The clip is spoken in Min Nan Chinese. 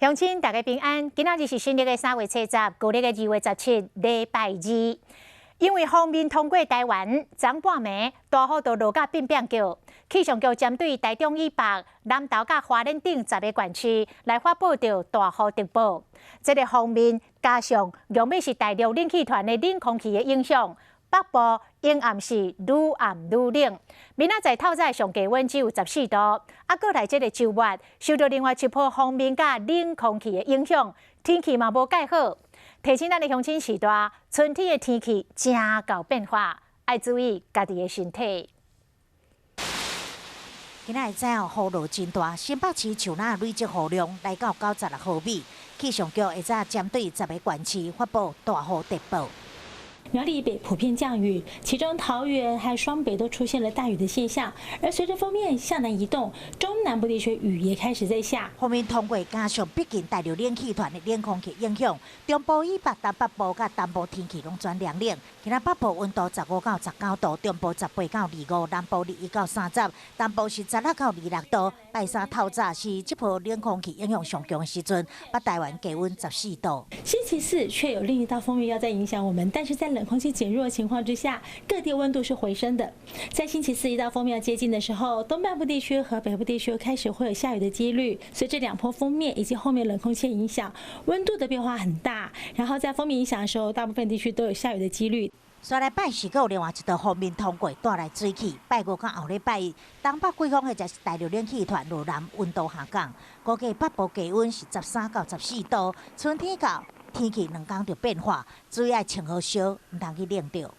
鄉親大家平安，今仔日是新曆的3月70，舊曆的2月17，禮拜二。因為鋒面通過台灣，昨半暝大雨就落甲變變叫。氣象局針對台中以北、南投佮花蓮等10個縣市來發布著大雨特報。這個鋒面加上強欲是大陸冷氣團的冷空氣的影響，北部陰暗時愈暗愈冷。明仔載透早上低溫只有14度。啊，過來這個週末受著另外一波鋒面佮冷空氣的影響，天氣嘛無蓋好。提醒咱的鄉親序大，春天的天氣誠𠢕變化，愛注意家己的身體。今仔日早雨落真大，新北市樹林累積雨量來到96毫米。氣象局下早針對十个縣市發布大雨特報。苗栗以北普遍降雨，其中桃園和雙北都出現了大雨的現象。而隨着鋒面向南移動，中南部地區雨也開始在下。鋒面通過加上逼近大陸冷氣團的冷空氣影響，中部以北、東北部佮東部天氣攏轉涼冷。今仔北部溫度15到19度，中部18到25，南部21到30，東部是16到26度。拜三透早是這波冷空氣影響上強的時陣，北台灣低溫14度。星期四卻有另一道鋒面要再影響我們，但是在冷空氣減弱的情況之下，各地溫度是回升的。在星期四一道鋒面要接近的時候，東半部地區和北部地區開始會有下雨的幾率。隨着兩波鋒面以及後面冷空氣影響，溫度的變化很大。然後在鋒面影響的時候，大部分地區都有下雨的幾率。煞來拜四，閣有另外一道鋒面通過，帶來水汽。拜五佮後禮拜一，東北季風或者是大陸冷氣團落南，溫度下降。估計北部低溫是13到14度。春天到，天氣兩工就變化，注意愛穿好少，毋通去冷著。